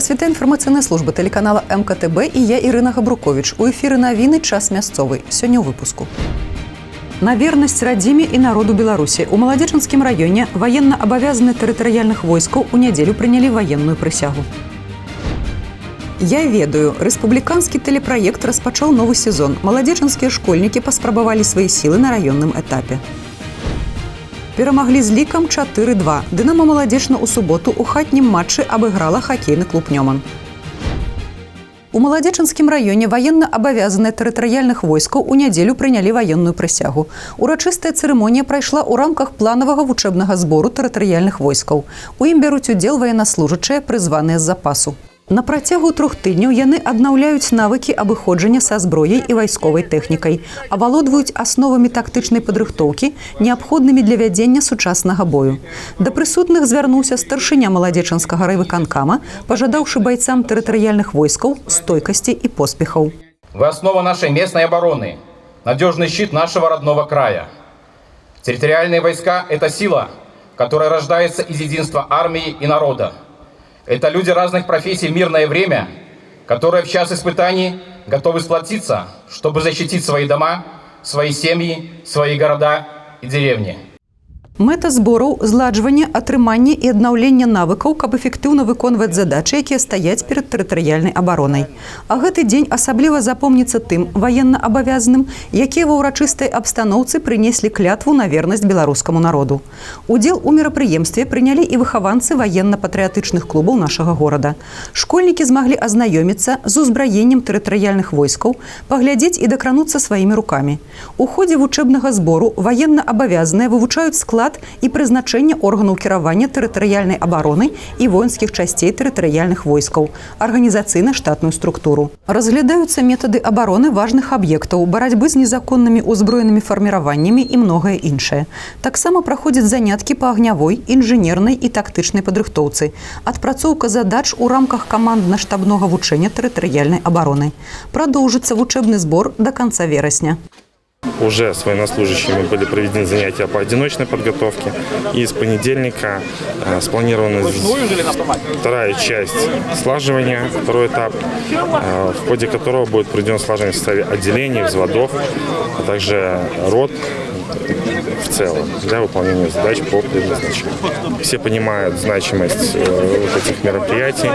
Вас вітае інфармацыйная служба тэлеканала МКТБ і я, Ірына Габрукович. У эфіры навіны «Час мясцовы». Сёння ў выпуску. На вернасць радзіме і народу Беларусі у Маладзечанскім раёне ваеннаабавязаныя тэрытарыяльных войскаў у нядзелю прынялі ваенную прысягу. «Я ведаю». Рэспубліканскі тэлепраект распачаў новы сезон. Маладзечанскія школьнікі паспрабавалі свае сілы на раённым этапе. Перамаглі з лікам 4-2. «Дынама» Маладзечна ў суботу ў хатнім матчы абыграла хакейны клуб «Нёман». У Маладзечанскім раёне ваеннаабавязаныя тэрытарыяльных войскаў у нядзелю прынялі ваенную прысягу. Урачыстая цырымонія прайшла ў рамках планавага вучэбнага збору тэрытарыяльных войскаў. У ім бяруць удзел ваеннаслужачыя, прызваныя з запасу. На працягу 3 тыдняў яны аднаўляюць навыкі абыходжання са зброяй і вайсковай тэхнікай, авалодваюць асновамі тактычнай падрыхтоўкі, неабходнымі для вядзення сучаснага бою. Да прысутных звярнуўся старшыня Маладзечанскага райвыканкама, пажадаўшы байцам тэрытарыяльных войскаў стойкасці і поспехаў. Вы основа нашей местной обороны, надежный щит нашего родного края. Территориальные войска – это сила, которая рождается из единства армии и народа. Это люди разных профессий в мирное время, которые в час испытаний готовы сплотиться, чтобы защитить свои дома, свои семьи, свои города и деревни. Мэта збораў — зладжванне, атрыманне і аднаўленне навыкаў, каб эфектыўна выконваць задачы, якія стаяць перад тэрытарыяльнай абаронай. А гэты дзень асабліва запомніцца тым ваеннаабавязаным, якія ва ўрачыстай абстаноўцы прынеслі клятву на вернасць беларускаму народу. Удзел у мерапрыемстве прынялі і выхаванцы ваенна-патрыятычных клубаў нашага горада. Школьнікі змаглі азнаёміцца з узбраеннем тэрытарыяльных войскаў, паглядзець і дакрануцца сваімі рукамі. У ходзе вучэбнага збору ваеннаабавязаныя вывучаюць склад і прызначэнне органаў кіравання тэрытарыяльнай абароны і воінскіх часцей тэрытарыяльных войскаў, арганізацыйна-штатную структуру. Разглядаюцца метады абароны важных аб'ектаў, барацьбы з незаконнымі ўзброенымі фарміраваннямі і многае іншае. Таксама праходзяць заняткі па агнявой, інжынернай і тактычнай падрыхтоўцы, адпрацоўка задач у рамках камандна-штабнога вучэння тэрытарыяльнай абароны. Прадоўжыцца вучэбны збор да канца верасня. Уже с военнослужащими были проведены занятия по одиночной подготовке. И с понедельника спланирована вторая часть слаживания, второй этап, в ходе которого будет проведен слаживание в составе отделений, взводов, а также рот в целом для выполнения задач по предназначению. Все понимают значимость вот этих мероприятий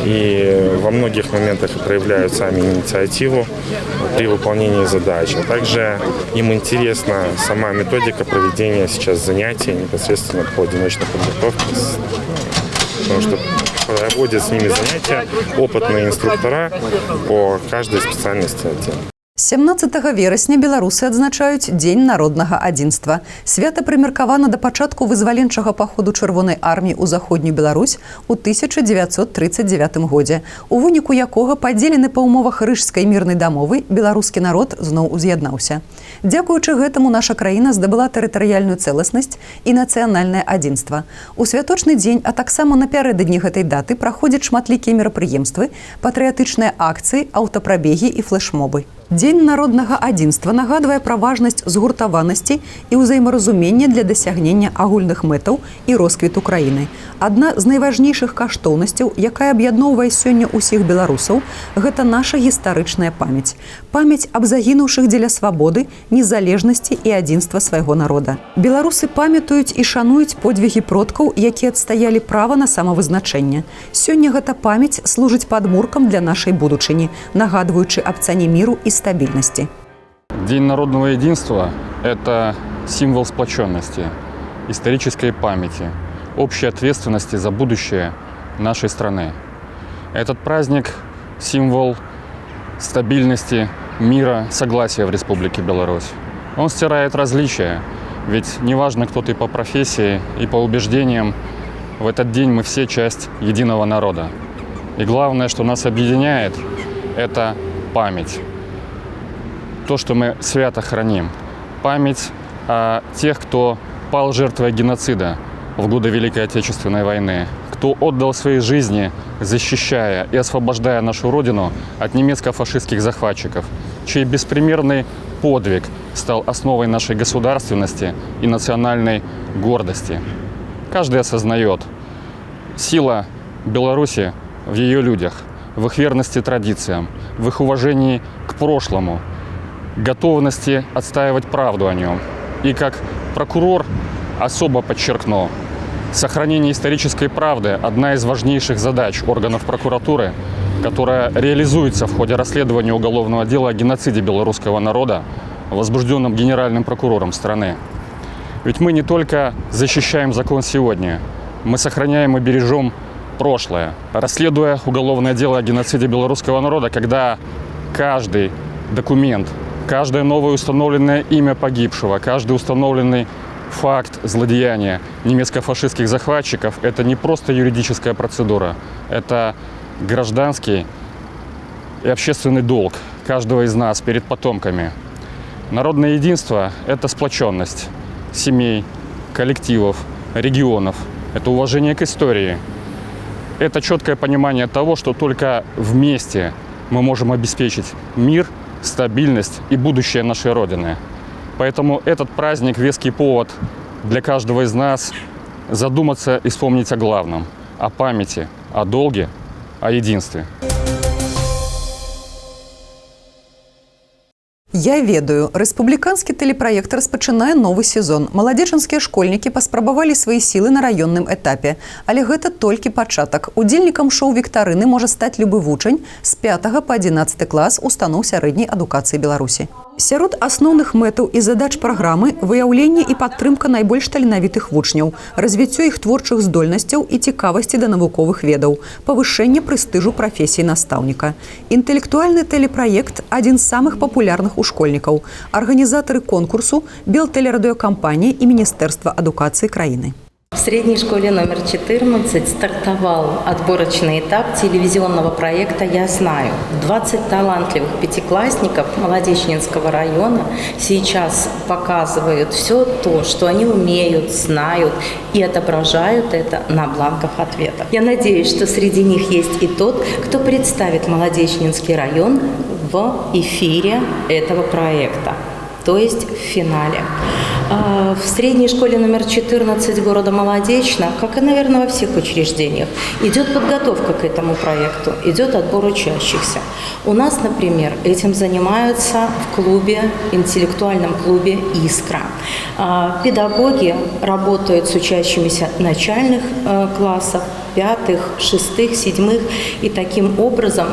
и во многих моментах проявляют сами инициативу при выполнении задач. А также им интересна сама методика проведения сейчас занятий непосредственно по одиночной подготовке, потому что проводят с ними занятия опытные инструктора по каждой специальности отдельно. 17 верасня беларусы адзначаюць Дзень народнага адзінства. Свята прымеркавана да пачатку вызваленчага паходу Чырвонай арміі ў Заходнюю Беларусь у 1939 годзе, у выніку якога падзелены па ўмовах Рыжскай мірнай дамовы беларускі народ зноў уз'яднаўся. Дзякуючы гэтаму наша краіна здабыла тэрытарыяльную цэласнасць і нацыянальнае адзінства. У святочны дзень, а таксама напярэдадні гэтай даты праходзяць шматлікія мерапрыемствы, патрыятычныя акцыі, аўтапрабегі і флешмобы. Дзень народнага адзінства нагадвае пра важнасць згуртаванасці і ўзаемаразумення для дасягнення агульных мэтаў і росквіту краіны. Адна з найважнейшых каштоўнасцяў, якая аб'ядноўвае сёння ўсіх беларусаў, гэта наша гістарычная памяць. Памяць аб загінуўшых дзеля свабоды, незалежнасці і адзінства свайго народа. Беларусы памятаюць і шануюць подзвігі продкаў, якія адстаялі права на самавызначэнне. Сёння гэта памяць служыць падмуркам для нашай будучыні, нагадваючы аб цане міру і стабільнасці. День народного единства – это символ сплоченности, исторической памяти, общей ответственности за будущее нашей страны. Этот праздник – символ стабильности, мира, согласия в Республике Беларусь. Он стирает различия, ведь неважно, кто ты по профессии и по убеждениям, в этот день мы все часть единого народа. И главное, что нас объединяет, это память, то, что мы свято храним. Память о тех, кто пал жертвой геноцида в годы Великой Отечественной войны, кто отдал свои жизни, защищая и освобождая нашу Родину от немецко-фашистских захватчиков, чей беспримерный подвиг стал основой нашей государственности и национальной гордости. Каждый осознает, сила Беларуси в ее людях, в их верности традициям, в их уважении к прошлому, готовности отстаивать правду о нем. И как прокурор особо подчеркну, сохранение исторической правды – одна из важнейших задач органов прокуратуры, которая реализуется в ходе расследования уголовного дела о геноциде белорусского народа, возбужденном генеральным прокурором страны. Ведь мы не только защищаем закон сегодня, мы сохраняем и бережем прошлое. Расследуя уголовное дело о геноциде белорусского народа, когда каждый документ, каждое новое установленное имя погибшего, каждый установленный факт злодеяния немецко-фашистских захватчиков – это не просто юридическая процедура, это гражданский и общественный долг каждого из нас перед потомками. Народное единство – это сплоченность семей, коллективов, регионов, это уважение к истории, это четкое понимание того, что только вместе мы можем обеспечить мир, стабильность и будущее нашей Родины. Поэтому этот праздник – веский повод для каждого из нас задуматься и вспомнить о главном – о памяти, о долге, о единстве. «Я ведаю». Рэспубліканскі тэлепраект распачынае новы сезон. Маладзечанскія школьнікі паспрабавалі свае сілы на раённым этапе. Але гэта толькі пачатак. Удзельнікам шоу-віктарыны можа стаць любы вучань з 5 па 11 клас устаноў сярэдняй адукацыі Беларусі. Сярод асноўных мэтаў і задач праграмы выяўленне і падтрымка найбольш таленавітых вучняў, развіццё іх творчых здольнасцяў і цікавасці да навуковых ведаў, павышэнне прэстыжу прафесіі настаўніка. Інтэлектуальны тэлепраект адзін з самых папулярных у школьнікаў. Арганізатары конкурсу Белтэлерадыёкампаніі і Міністэрства адукацыі краіны. В средней школе номер 14 стартовал отборочный этап телевизионного проекта «Я знаю». 20 талантливых пятиклассников Молодечненского района сейчас показывают все то, что они умеют, знают и отображают это на бланках ответов. Я надеюсь, что среди них есть и тот, кто представит Молодечненский район в эфире этого проекта, то есть в финале. В средней школе номер 14 города Молодечно, как и, наверное, во всех учреждениях, идет подготовка к этому проекту, идет отбор учащихся. У нас, например, этим занимаются в клубе, интеллектуальном клубе «Искра». Педагоги работают с учащимися начальных классов, 5-х, 6-х, 7-х. И таким образом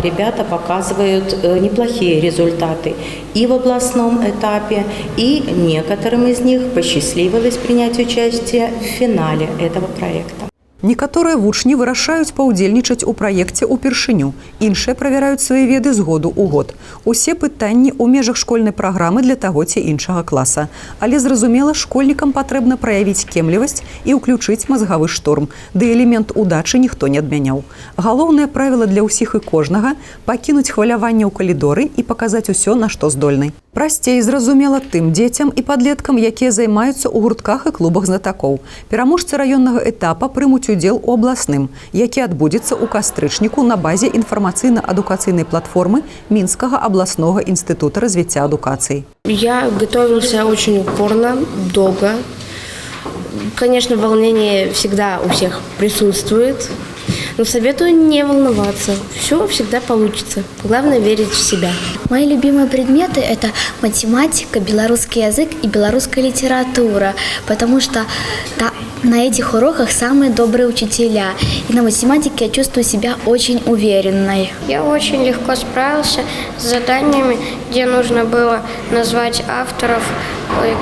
ребята показывают неплохие результаты и в областном этапе, и некоторым из них посчастливилось принять участие в финале этого проекта. Некаторыя вучні вырашаюць паўдзельнічаць у праекце ўпершыню, іншыя правяраюць свае веды з году ў год. Усе пытанні ў межах школьнай праграмы для таго ці іншага класа. Але, зразумела, школьнікам патрэбна праявіць кемлівасць і ўключыць мазгавы шторм. Ды элемент удачы ніхто не адмяняў. Галоўнае правіла для ўсіх і кожнага – пакінуць хваляванне ў калідоры і паказаць усё, на што здольны. Прасцей, зразумела, тым дзецям і падлеткам, якія займаюцца ў гуртках і клубах знатакоў. Пераможцы раённага этапа прымуць удзел у абласным, які адбудзецца ў кастрычніку на базе інфармацыйна-адукацыйнай платформы Мінскага абласнога інстытута развіцця адукацыі. Я готовился очень упорно, долго. Конечно, волнение всегда у всех присутствует, но советую не волноваться. Все всегда получится. Главное верить в себя. Мои любимые предметы – это математика, белорусский язык и белорусская литература, потому что на этих уроках самые добрые учителя. И на математике я чувствую себя очень уверенной. Я очень легко справился с заданиями, где нужно было назвать авторов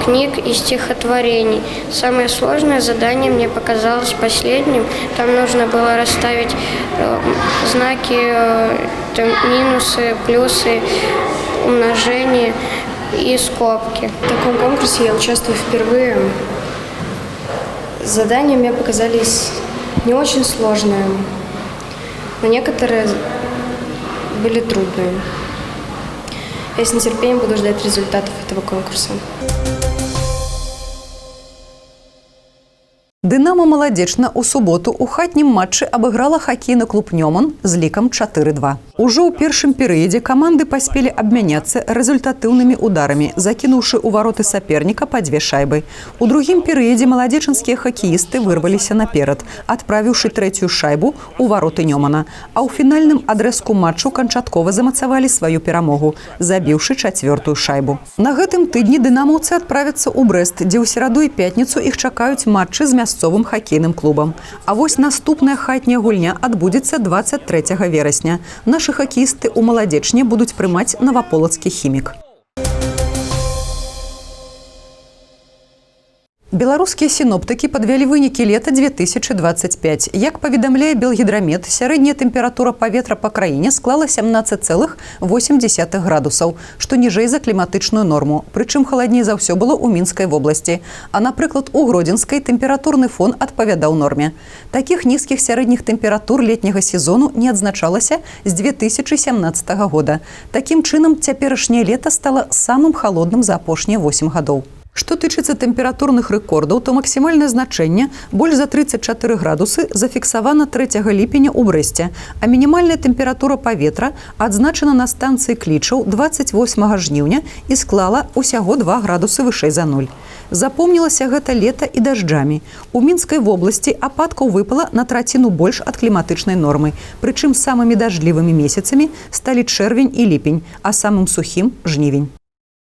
книг и стихотворений. Самое сложное задание мне показалось последним. Там нужно было расставить знаки, там, минусы, плюсы, умножение и скобки. В таком конкурсе я участвую впервые. Задания мне показались не очень сложные, но некоторые были трудные. Я с нетерпением буду ждать результатов этого конкурса. «Дынама» Маладзечна ў суботу ў хатнім матчы абыграла хакейны клуб «Нёман» з лікам 4-2. Ужо ў першым перыядзе каманды паспелі абмяняцца рэзультатыўнымі ударамі, закінуўшы ў вароты саперніка па дзве шайбы. У другім перыядзе маладзечанскія хакеісты вырваліся наперад, адправіўшы трэцюю шайбу ў вароты Нёмана. А ў фінальным адрэзку матчу канчаткова замацавалі сваю перамогу, забіўшы чацвёртую шайбу. На гэтым тыдні дынамаўцы адправяцца ў Брэст, дзе ў сераду і пятніцу іх чакаюць матчы з мясцовым хакейным клубам. А вось наступная хатняя гульня адбудзецца 23 верасня. Нашы хакеісты ў Маладзечне будуць прымаць наваполацкі «Хімік». Беларускія сіноптыкі падвялі вынікі лета 2025. Як паведамляе Белгідрамет, сярэдняя тэмпература паветра па краіне склала 17,8 градусаў, што ніжэй за кліматычную норму. Прычым халадней за ўсё было ў Мінскай вобласці. А, напрыклад, у Гродзенскай тэмпературны фон адпавядаў норме. Такіх нізкіх сярэдніх тэмператур летняга сезону не адзначалася з 2017 года. Такім чынам, цяперашняе лета стала самым халодным за апошнія 8 гадоў. Што тычыцца тэмпературных рэкордаў, то максімальнае значэнне больш за 34 градусы зафіксавана 3 ліпеня ў Брэсце, а мінімальная тэмпература паветра адзначана на станцыі Клічаў 28 жніўня і склала ўсяго 2 градусы вышэй за нуль. Запомнілася гэта лета і дажджамі. У Мінскай вобласці ападкаў выпала на траціну больш ад кліматычнай нормы. Прычым самымі дажджлівымі месяцамі сталі чэрвень і ліпень, а самым сухім – жнівень.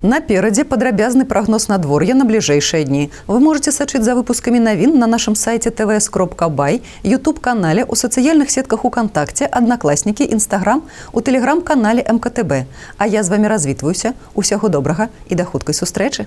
Наперадзе падрабязны прагноз надвор'я на бліжэйшыя дні. Вы можаце сачыць за выпускамі навін на нашым сайце tvs.by, YouTube-канале, у сацыяльных сетках УКантакце, Аднакласнікі, Інстаграм, у тэлеграм-канале МКТБ. А я з вамі развітваюся. Усяго добрага і да хуткай сустрэчы.